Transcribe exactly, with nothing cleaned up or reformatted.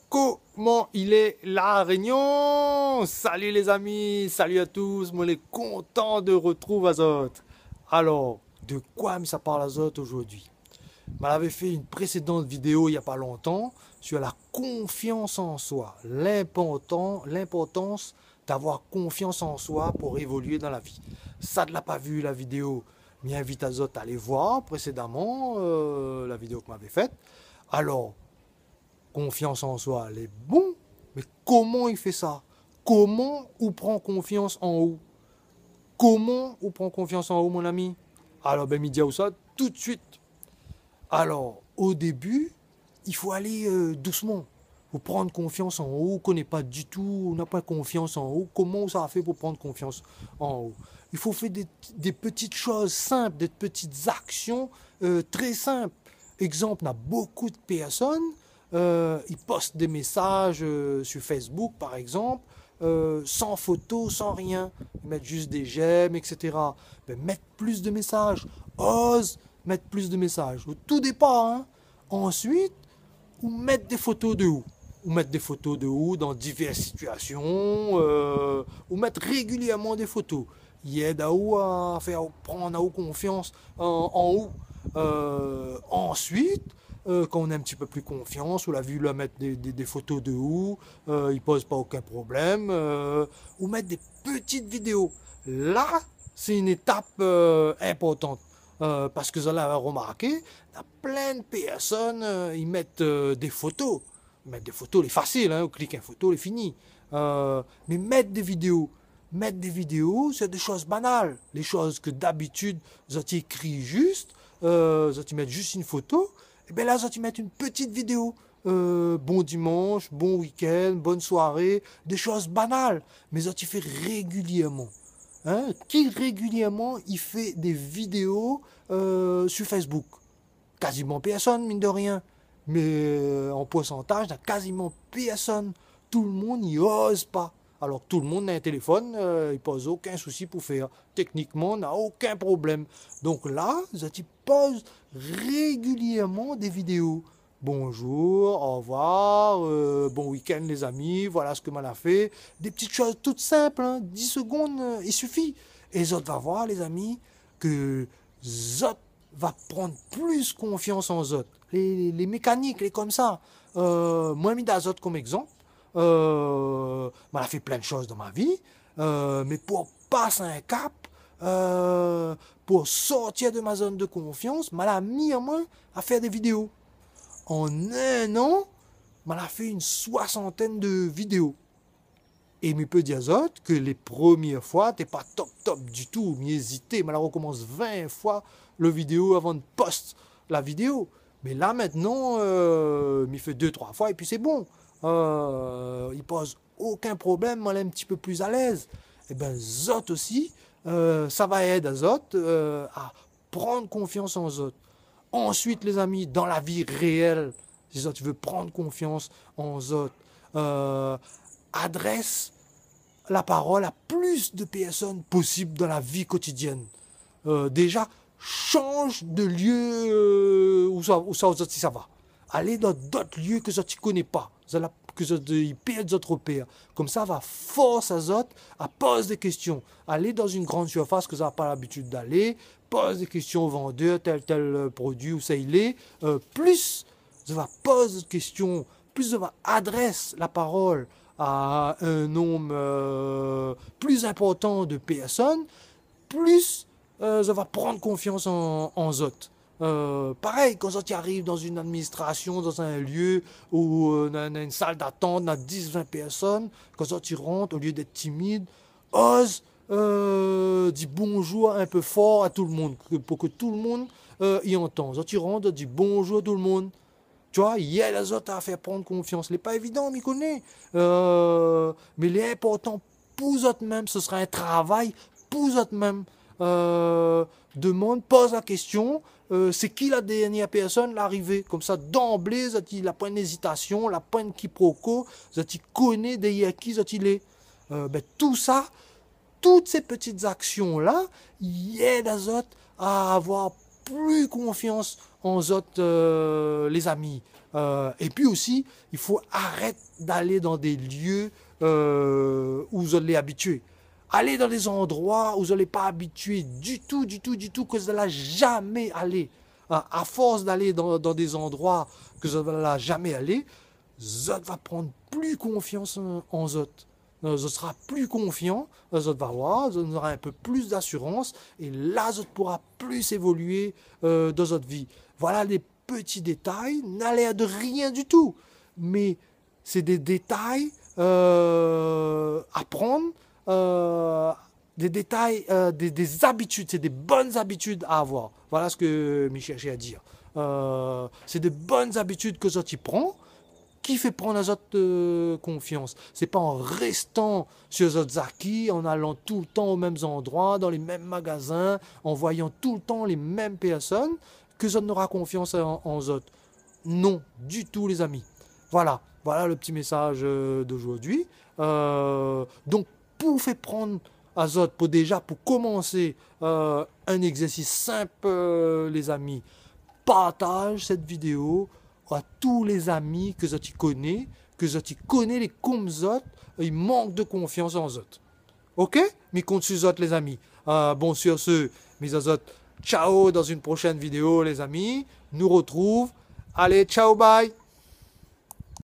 Koman i lé, La Rényon ? Sali lézami, sali a tous, moin lé kontan de retrouv azot. Alor, de koi mi sa parl azot ojourdui ? Moin lavé fé in présédant vidéo i na pa lontan sur la konfians an soi, linportan-, linportans d'avoir konfians an soi pou évolué dan la vi. Sak la pa vi la vidéo, mi invit azot alé voir présédaman, euh, la vidéo ke moin lavé fèt. Alor, konfians an soi, lé bon, mé koman i fé sa ? Koman ou pran konfians an ou ? Koman ou pran konfians an ou, mon ami ? Alor, bin, mi di aou sa tout de suit. Alor, o débi, i fo alé, euh, dousman. Ou pran konfians an ou, ou koné pa ditou, ou na pa konfians an ou, koman ou sa fé pou pran konfians an ou ? I fo fé dé, dé ti shoz sinp, dé ti zaksion, euh, trè sinp. Égzanp, na bonpé de pèrsone, euh, i pos dé mésaz, euh, sur Facebook, par égzanp, euh, san foto, san rien. I mèt zis dé j'aime, et cetera. Bin, mèt plis de mésaz. Oz mèt plis de mésaz. O tou dépar, in. Ansuit, ou mèt dé foto de ou. Ou mèt dé foto de ou dan divèrs sitiasion, euh, ou mèt régilièrman dé foto. I èd aou a fé pran aou konfians an, an ou. Euh, ansuit, euh, kan ou na in ti pé plis konfians, ou la vi la mèt dé, dé, dé foto de ou, euh, i poz pa okin problèm, euh, ou mèt dé ti vidéo. La, sé in étap, euh, inportan, euh, parske zot la romarké, na plin de pèrsone, euh, i mèt, euh, dé foto. Mèt dé foto, lé fasil, in, ou klik in foto, lé fini. Euh, mé mèt dé vidéo. Mèt dé vidéo, sé dé shoz banal. Lé shoz ke dabitid, zot i ékri zis, euh, zot i mèt zis in foto, é bin la, zot i mèt in ti vidéo. Euh, bon dimansh, bon week-end, bonne soirée, dé shoz banal. Mé zot i fé régilièrman. In ? Ki régilièrman i fé dé vidéo, euh, sur Facebook ? Kaziman pèrsone, mine de rien. Mé, euh, an poursantaz, na kaziman pèrsone. Tout le moun i oz pa. Alor ke tout le moun na in téléfone, euh, i poz okin sousi pou fèr. Téknikman, na okin problèm. Donk la, zot i poz régilièrman dé vidéo. Bonjour, au revoir, euh, bon week-end les amis, voilà ce que moin la fé. Dé ti shoz tout sinp, in, dis segonn, euh, i sifi. É zot va voir, lézami, ke zot va pran plis konfians an zot. Lé, lé, lé mékanik, lé konmsa. Euh, moin, mi done azot kom égzanp. Euh, moin la fé plin de shoz dan mon vi. Euh, mé pou pas in kap, euh, pou sortir de ma zone de konfians, moin la mi amoin a fèr dé vidéo. An in an, moin la fé in soisantèn de vidéo. É mi pé dir azot ke lé promié foi, té pa top, top ditou, mi ézité, moin la rokomans vin foi le vidéo avan de post la vidéo. Mé la, mintnan, euh, mi fé dé, troi foi épi sé bon. Euh, i poz okin problèm, moin lé in ti pé plis alèz. É bin, zot osi, euh, sa va èd azot, euh, a pran konfians an zot. Ansuit, lézami, dan la vi réèl, si zot i vé pran konfians an zot, euh, adrès la parol a plis de pèrsone posib dan la vi kotidièn. Euh, déza, shanj de lieu, euh, ousa, ousa zot i sava. Alé dan dot lieu ke zot i koné pa. Zot la, ke zot i pèrd zot ropèr. Konmsa, va fors azot a poz dé késtion. Alé dan in gran sirfas ke zot la pa labitid d'alé, poz dé késtion o vandèr, tèl, tèl, euh, produi, ousa i lé, euh, plis zot va poz késtion, plis zot va adrès la parol a in nonb, euh, plis inportan de pèrsone, plis, euh, zot va pran konfians an, an zot. Euh, parèy, kan zot i ariv dan in administrasion, dan in lieu ou, euh, na, na in sal d'atant, na dis, vin pèrsone, kan zot i rant, olié d'èt timid, oz, euh, di bonjour in pé for a tout le moun, ke, pou ke tout le moun, euh, i antan. Zot i rant, zot i di bonjour tout le moun. Tu vois, i èd azot a fé pran konfians. Lé pa évidan, mi koné. Euh, mé lé inportan pou zot mèm, se sra in travay pou zot mèm. Euh, demann, poz la késtion, euh, sé ki la dèrnièr pèrsone la arivé ? Konmsa, d'anblé, zot i, la poin ézitasion, la poin kiproko, zot i koné dèrièr ki zot i lé. Euh, bin, tousa, tout sé ti zaksion la, i èd azot a avoir plis konfians an zot, euh, lézami. Euh, épi osi, i fo arèt d'alé dan dé lié, euh, ousa zot lé abitié. Alé dan dé zandroi ousa zot lé pa abitié ditou, ditou, ditou, ke zot la zamé alé. Hein, a fors d'alé dan, dan dé zandroi ke zot la zamé alé, zot va pran pli konfians an, an zot. Euh, zot sra pli konfian, euh, zot va voir, zot nora in pé plis d'asirans, é la, zot poura plis évolié, euh, dan zot vi. Voilà dé pti détay, na lèr de rien ditou. Mé sé dé détay, euh, a prann, euh, dé détay, euh, dé, dé zabitid, sé dé bone zabitid a avoir. Voilà sak mi shèrsh a dir. Euh, sé dé bone zabitid ke zot i pran, ki fé prann azot, euh, konfians. Sé pa an rèstan sir zot zaki, an alan toultan o mèm zandroi, dan lé mèm magazin, an voiyan toultan lé mèm pèrsone, ke zot nora konfians an, an zot. Non, ditou, lézami. Voilà, voilà le pti mésaz, euh, d'ojourdui. Euh, donk, pou fé prann azot, pou déza, pou komansé, euh, in égzèrsis sinp, euh, lézami, partaz sèt vidéo a tout lézami ke zot i koné, ke zot i koné lé konm zot, i mank de konfians an zot. OK ? Mi kont sir zot, lézami. Euh, bon, sir se, mi di azot, tchao, dan in proshèn vidéo, lézami. Nou rotrouv. Alé, tchao, bye.